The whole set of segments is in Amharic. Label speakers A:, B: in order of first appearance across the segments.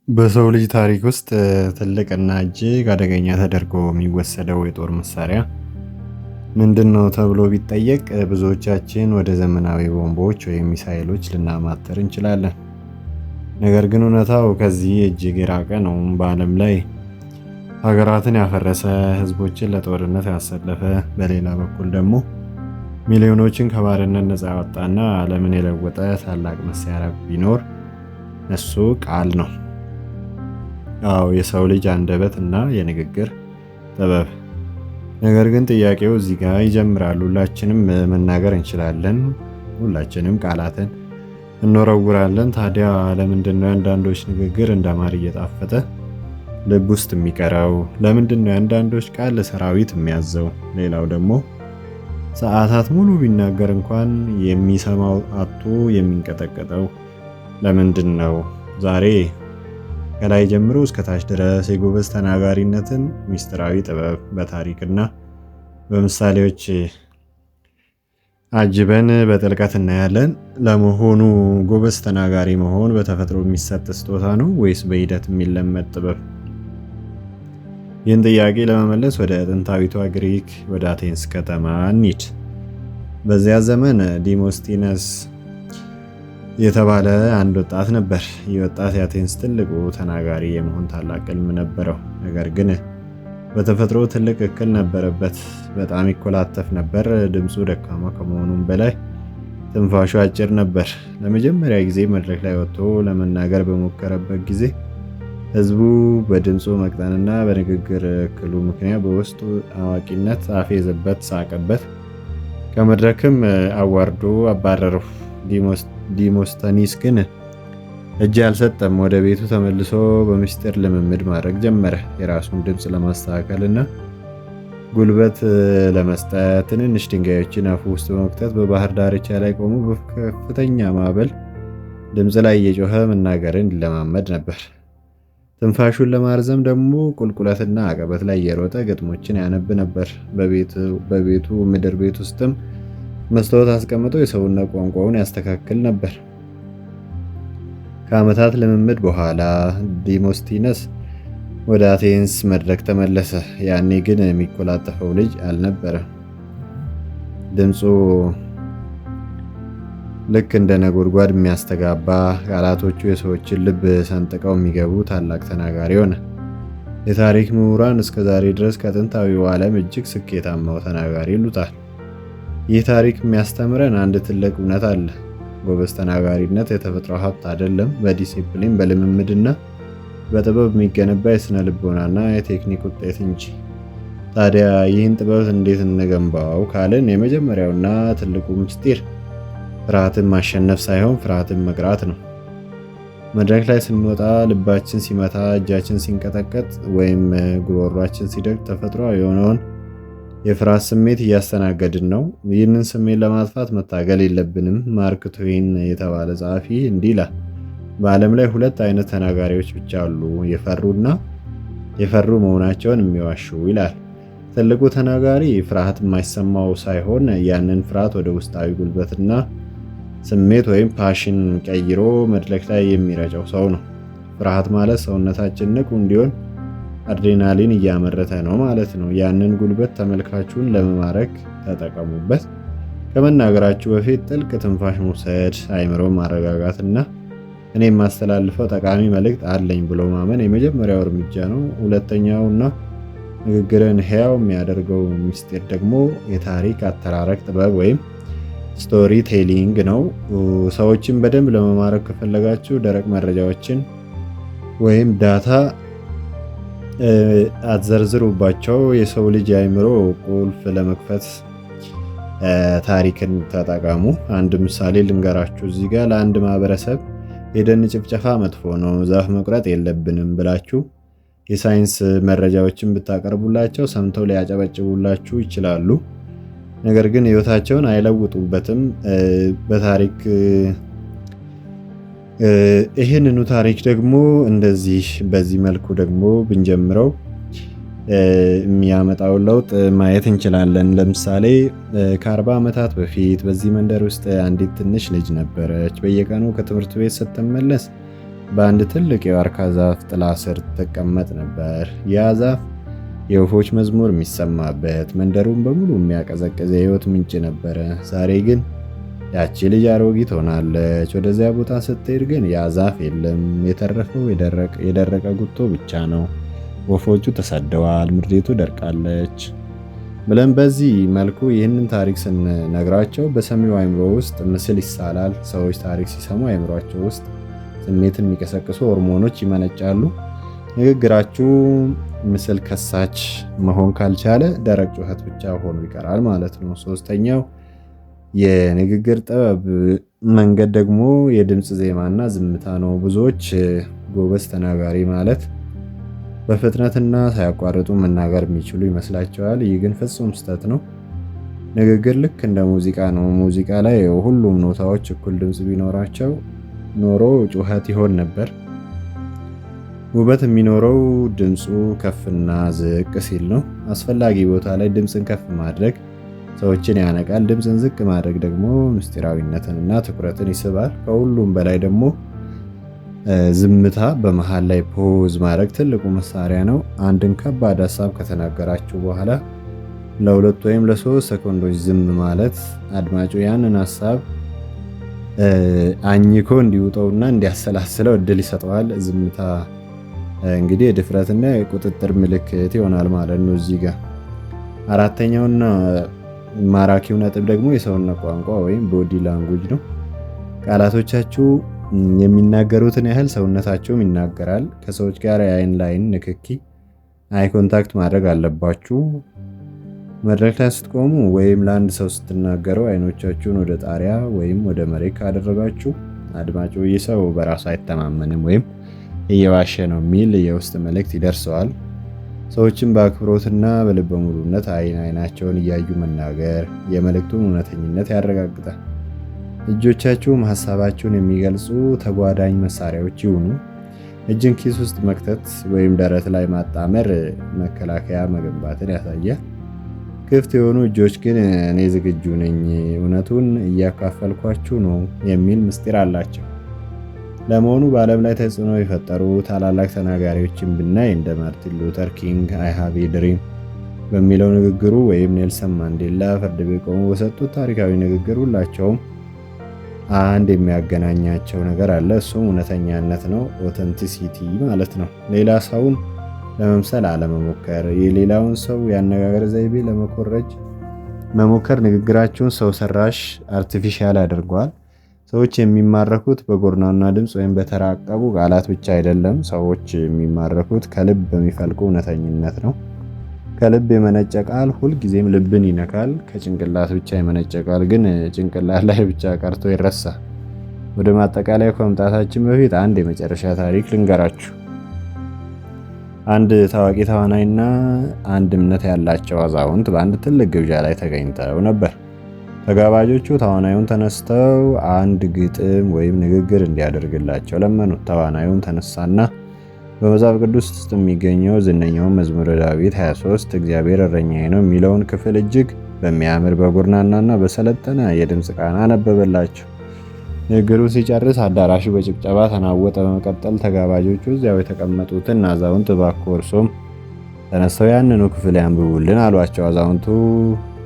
A: በሰው ልጅ ታሪክ ውስጥ ትልቅና እጅግ አደገኛ ተደርጎ የሚወሰደው የጦር መሳሪያ ምንድን ነው ተብሎ ቢጠየቅ ብዙዎቻችን ወደ ዘመናዊ ቦምቦች ወይም ሚሳይሎች ልናማትር እንችላለን። ነገር ግን እውነታው ከዚህ እጅግ የራቀ ነው። በዓለም ላይ ሀገራትን ያፈረሰ፣ ሕዝቦችን ለጦርነት ያሰለፈ፣ በሌላ በኩል ደግሞ ሚሊዮኖችን ከባርነት ነፃ ያወጣና ዓለምን የለወጠ ታላቅ መሳሪያ ቢኖር እሱ ቃል ነው። አዎ፣ የሰው ልጅ አንደበት እና የንግግር ጥበብ። ነገር ግን ጥያቄው እዚህ ጋር ይጀምራል። ሁላችንም መናገር እንችላለን። ሁላችንም ቃላትን እንወረውራለን። ታዲያ ለምንድን ነው የአንዳንዶች ንግግር እንደ ማር እየጣፈጠ ልብ ውስጥ የሚቀረው? ለምንድን ነው የአንዳንዶች ቃል ለሰራዊት የሚያዘው? ሌላው ደግሞ ሰዓታት ሙሉ ቢናገር እንኳን የሚሰማው አጥቶ የሚንቀጠቀጠው ለምንድን ነው? ዛሬ ከላይ ጀምሮ እስከ ታች ድረስ የጎበዝ ተናጋሪነትን ሚስጥራዊ ጥበብ በታሪክና በምሳሌዎች አጅበን በጥልቀት እናያለን። ለመሆኑ ጎበዝ ተናጋሪ መሆን በተፈጥሮ የሚሰጥ ስጦታ ነው ወይስ በሂደት የሚለመድ ጥበብ? ይህን ጥያቄ ለመመለስ ወደ ጥንታዊቷ ግሪክ፣ ወደ አቴንስ ከተማ እንሂድ። በዚያ ዘመን ዲሞስቲነስ የተባለ አንድ ወጣት ነበር። ይህ ወጣት የአቴንስ ትልቁ ተናጋሪ የመሆን ታላቅ ሕልም ነበረው። ነገር ግን በተፈጥሮ ትልቅ እክል ነበረበት። በጣም ይኮላተፍ ነበር። ድምፁ ደካማ ከመሆኑም በላይ ትንፋሹ አጭር ነበር። ለመጀመሪያ ጊዜ መድረክ ላይ ወጥቶ ለመናገር በሞከረበት ጊዜ ሕዝቡ በድምፁ መቅጠንና በንግግር እክሉ ምክንያት በውስጡ አዋቂነት አፌዘበት፣ ሳቀበት። ከመድረክም አዋርዶ አባረረው። ዲሞስተኒስ ግን እጅ አልሰጠም። ወደ ቤቱ ተመልሶ በምስጢር ልምምድ ማድረግ ጀመረ። የራሱን ድምፅ ለማስተካከልና ጉልበት ለመስጠት ትንንሽ ድንጋዮችን አፉ ውስጥ በመክተት በባህር ዳርቻ ላይ ቆሞ በከፍተኛ ማዕበል ድምፅ ላይ እየጮኸ መናገርን ይለማመድ ነበር። ትንፋሹን ለማርዘም ደግሞ ቁልቁለትና አቀበት ላይ እየሮጠ ግጥሞችን ያነብ ነበር። በቤቱ ምድር ቤት ውስጥም መስታወት አስቀምጦ የሰውነት ቋንቋውን ያስተካክል ነበር። ከዓመታት ልምምድ በኋላ ዲሞስቲነስ ወደ አቴንስ መድረክ ተመለሰ። ያኔ ግን የሚኮላተፈው ልጅ አልነበረም። ድምፁ ልክ እንደ ነጎድጓድ የሚያስተጋባ፣ ቃላቶቹ የሰዎችን ልብ ሰንጥቀው የሚገቡ ታላቅ ተናጋሪ ሆነ። የታሪክ ምሁራን እስከ ዛሬ ድረስ ከጥንታዊው ዓለም እጅግ ስኬታማው ተናጋሪ ይሉታል። ይህ ታሪክ የሚያስተምረን አንድ ትልቅ እውነት አለ። ጎበዝ ተናጋሪነት የተፈጥሮ ሀብት አይደለም። በዲሲፕሊን፣ በልምምድና በጥበብ የሚገነባ የስነ ልቦናና የቴክኒክ ውጤት እንጂ። ታዲያ ይህን ጥበብ እንዴት እንገንባው ካልን የመጀመሪያውና ትልቁ ምስጢር ፍርሃትን ማሸነፍ ሳይሆን ፍርሃትን መግራት ነው። መድረክ ላይ ስንወጣ ልባችን ሲመታ፣ እጃችን ሲንቀጠቀጥ ወይም ጉሮሯችን ሲደርቅ ተፈጥሮ የሆነውን የፍርሃት ስሜት እያስተናገድን ነው። ይህንን ስሜት ለማጥፋት መታገል የለብንም። ማርክ ትዌን የተባለ ጸሐፊ እንዲህ ይላል፣ በዓለም ላይ ሁለት አይነት ተናጋሪዎች ብቻ አሉ፣ የፈሩና የፈሩ መሆናቸውን የሚዋሹ ይላል። ትልቁ ተናጋሪ ፍርሃት የማይሰማው ሳይሆን ያንን ፍርሃት ወደ ውስጣዊ ጉልበትና ስሜት ወይም passion ቀይሮ መድረክ ላይ የሚረጨው ሰው ነው። ፍርሃት ማለት ሰውነታችን ንቁ እንዲሆን አድሬናሊን እያመረተ ነው ማለት ነው። ያንን ጉልበት ተመልካቹን ለመማረክ ተጠቀሙበት። ከመናገራችሁ በፊት ጥልቅ ትንፋሽ መውሰድ፣ አይምሮ ማረጋጋትና እኔ የማስተላልፈው ጠቃሚ መልእክት አለኝ ብሎ ማመን የመጀመሪያው እርምጃ ነው። ሁለተኛውና ንግግርን ሕያው የሚያደርገው ምስጢር ደግሞ የታሪክ አተራረክ ጥበብ ወይም story telling ነው። ሰዎችን በደንብ ለመማረክ ከፈለጋችሁ ደረቅ መረጃዎችን ወይም data አትዘርዝሩባቸው። የሰው ልጅ አእምሮ ቁልፍ ለመክፈት ታሪክን ተጠቀሙ። አንድ ምሳሌ ልንገራችሁ እዚህ ጋር። ለአንድ ማህበረሰብ የደን ጭፍጨፋ መጥፎ ነው፣ ዛፍ መቁረጥ የለብንም ብላችሁ የሳይንስ መረጃዎችን ብታቀርቡላቸው ሰምተው ሊያጨበጭቡላችሁ ይችላሉ። ነገር ግን ህይወታቸውን አይለውጡበትም። በታሪክ ይህንኑ ታሪክ ደግሞ እንደዚህ በዚህ መልኩ ደግሞ ብንጀምረው የሚያመጣውን ለውጥ ማየት እንችላለን። ለምሳሌ፣ ከ40 ዓመታት በፊት በዚህ መንደር ውስጥ አንዲት ትንሽ ልጅ ነበረች። በየቀኑ ከትምህርት ቤት ስትመለስ በአንድ ትልቅ የዋርካ ዛፍ ጥላ ስር ትቀመጥ ነበር። ያ ዛፍ የወፎች መዝሙር የሚሰማበት፣ መንደሩን በሙሉ የሚያቀዘቅዝ የሕይወት ምንጭ ነበረ። ዛሬ ግን ያቺ ልጅ አሮጊት ሆናለች። ወደዚያ ቦታ ስትሄድ ግን ያ ዛፍ የለም። የተረፈው የደረቀ ጉቶ ብቻ ነው። ወፎቹ ተሰደዋል፣ ምድሪቱ ደርቃለች ብለን በዚህ መልኩ ይህንን ታሪክ ስንነግራቸው በሰሚው አይምሮ ውስጥ ምስል ይሳላል። ሰዎች ታሪክ ሲሰሙ አይምሯቸው ውስጥ ስሜትን የሚቀሰቅሱ ሆርሞኖች ይመነጫሉ። ንግግራችሁ ምስል ከሳች መሆን ካልቻለ ደረቅ ጩኸት ብቻ ሆኖ ይቀራል ማለት ነው። ሶስተኛው የንግግር ጥበብ መንገድ ደግሞ የድምፅ ዜማና ዝምታ ነው። ብዙዎች ጎበዝ ተናጋሪ ማለት በፍጥነትና ሳያቋርጡ መናገር የሚችሉ ይመስላቸዋል። ይህ ግን ፍጹም ስህተት ነው። ንግግር ልክ እንደ ሙዚቃ ነው። ሙዚቃ ላይ ሁሉም ኖታዎች እኩል ድምፅ ቢኖራቸው ኖሮ ጩኸት ይሆን ነበር። ውበት የሚኖረው ድምፁ ከፍና ዝቅ ሲል ነው። አስፈላጊ ቦታ ላይ ድምፅን ከፍ ማድረግ ሰዎችን ያነቃል። ድምፅን ዝቅ ማድረግ ደግሞ ምስጢራዊነትንና ትኩረትን ይስባል። ከሁሉም በላይ ደግሞ ዝምታ በመሃል ላይ pause ማድረግ ትልቁ መሳሪያ ነው። አንድን ከባድ ሀሳብ ከተናገራችሁ በኋላ ለ2 ወይም ለ3 ሰኮንዶች ዝም ማለት አድማጩ ያንን ሀሳብ አኝኮ እንዲውጠውና እንዲያሰላስለው እድል ይሰጠዋል። ዝምታ እንግዲህ የድፍረትና የቁጥጥር ምልክት ይሆናል ማለት ነው። እዚህ ጋር አራተኛውና ማራኪው ነጥብ ደግሞ የሰውነት ቋንቋ ወይም body language ነው። ቃላቶቻችሁ የሚናገሩትን ያህል ሰውነታችሁም ይናገራል። ከሰዎች ጋር የአይን ለአይን ንክኪ፣ eye contact ማድረግ አለባችሁ። መድረክ ላይ ስትቆሙ ወይም ለአንድ ሰው ስትናገሩ አይኖቻችሁን ወደ ጣሪያ ወይም ወደ መሬት ካደረጋችሁ አድማጩ ይህ ሰው በራሱ አይተማመንም ወይም እየዋሸ ነው የሚል የውስጥ መልእክት ይደርሰዋል። ሰዎችን በአክብሮትና በልበ ሙሉነት አይን አይናቸውን እያዩ መናገር የመልእክቱን እውነተኝነት ያረጋግጣል። እጆቻችሁም ሀሳባችሁን የሚገልጹ ተጓዳኝ መሳሪያዎች ይሁኑ። እጅን ኪስ ውስጥ መክተት ወይም ደረት ላይ ማጣመር መከላከያ መገንባትን ያሳያል። ክፍት የሆኑ እጆች ግን እኔ ዝግጁ ነኝ፣ እውነቱን እያካፈልኳችሁ ነው የሚል ምስጢር አላቸው። ለመሆኑ በዓለም ላይ ተጽዕኖ የፈጠሩ ታላላቅ ተናጋሪዎችን ብናይ እንደ ማርቲን ሉተር ኪንግ "I have a dream" በሚለው ንግግሩ ወይም ኔልሰን ማንዴላ ፍርድ ቤት ቆመው በሰጡት ታሪካዊ ንግግር ሁላቸውም አንድ የሚያገናኛቸው ነገር አለ። እሱም እውነተኛነት ነው፣ authenticity ማለት ነው። ሌላ ሰውን ለመምሰል አለመሞከር፣ የሌላውን ሰው የአነጋገር ዘይቤ ለመኮረጅ መሞከር ንግግራችሁን ሰው ሰራሽ፣ artificial ያደርገዋል። ሰዎች የሚማረኩት በጎርናና ድምፅ ወይም በተራቀቁ ቃላት ብቻ አይደለም። ሰዎች የሚማረኩት ከልብ በሚፈልቁ እውነተኝነት ነው። ከልብ የመነጨ ቃል ሁልጊዜም ልብን ይነካል። ከጭንቅላት ብቻ የመነጨ ቃል ግን ጭንቅላት ላይ ብቻ ቀርቶ ይረሳል። ወደ ማጠቃለያ ከመምጣታችን በፊት አንድ የመጨረሻ ታሪክ ልንገራችሁ። አንድ ታዋቂ ተዋናይና አንድ እምነት ያላቸው አዛውንት በአንድ ትልቅ ግብዣ ላይ ተገኝተው ነበር። ተጋባዦቹ ተዋናዩን ተነስተው አንድ ግጥም ወይም ንግግር እንዲያደርግላቸው ለመኑት። ተዋናዩም ተነሳና በመጽሐፍ ቅዱስ ውስጥ የሚገኘው ዝነኛውን መዝሙረ ዳዊት 23 "እግዚአብሔር እረኛዬ ነው" የሚለውን ክፍል እጅግ በሚያምር በጎርናናና በሰለጠነ የድምፅ ቃና አነበበላቸው። ንግግሩን ሲጨርስ አዳራሹ በጭብጨባ ተናወጠ። በመቀጠል ተጋባዦቹ እዚያው የተቀመጡትን አዛውንት እባክዎ እርሶም ተነስተው ያንኑ ክፍል ያንብቡልን አሏቸው። አዛውንቱ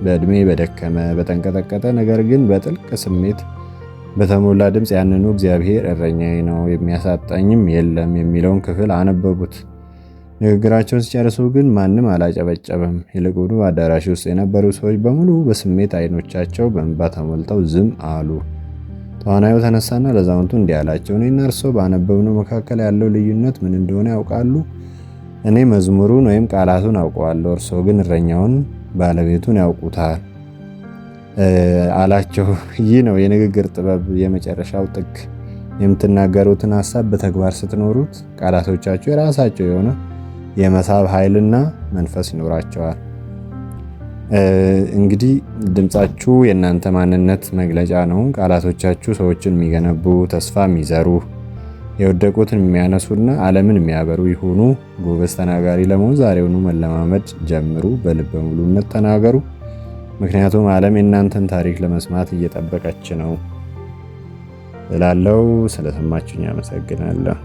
A: በዕድሜ በደከመ፣ በተንቀጠቀጠ ነገር ግን በጥልቅ ስሜት በተሞላ ድምፅ ያንኑ "እግዚአብሔር እረኛዬ ነው የሚያሳጣኝም የለም" የሚለውን ክፍል አነበቡት። ንግግራቸውን ሲጨርሱ ግን ማንም አላጨበጨበም። ይልቁኑ በአዳራሹ ውስጥ የነበሩ ሰዎች በሙሉ በስሜት አይኖቻቸው በእንባ ተሞልተው ዝም አሉ። ተዋናዩ ተነሳና ለአዛውንቱ እንዲህ አላቸው፣ እኔና እርስዎ ባነበብነው መካከል ያለው ልዩነት ምን እንደሆነ ያውቃሉ? እኔ መዝሙሩን ወይም ቃላቱን አውቀዋለሁ፣ እርስዎ ግን እረኛውን ባለቤቱን ያውቁታል አላቸው። ይህ ነው የንግግር ጥበብ የመጨረሻው ጥግ። የምትናገሩትን ሀሳብ በተግባር ስትኖሩት ቃላቶቻችሁ የራሳቸው የሆነ የመሳብ ኃይልና መንፈስ ይኖራቸዋል። እንግዲህ ድምጻችሁ የእናንተ ማንነት መግለጫ ነው። ቃላቶቻችሁ ሰዎችን የሚገነቡ፣ ተስፋ የሚዘሩ፣ የወደቁትን የሚያነሱና ዓለምን የሚያበሩ ይሁኑ። ጎበዝ ተናጋሪ ለመሆን ዛሬውኑ መለማመድ ጀምሩ። በልበ ሙሉነት ተናገሩ። ምክንያቱም ዓለም የእናንተን ታሪክ ለመስማት እየጠበቀች ነው እላለሁ። ስለሰማችሁኝ አመሰግናለሁ።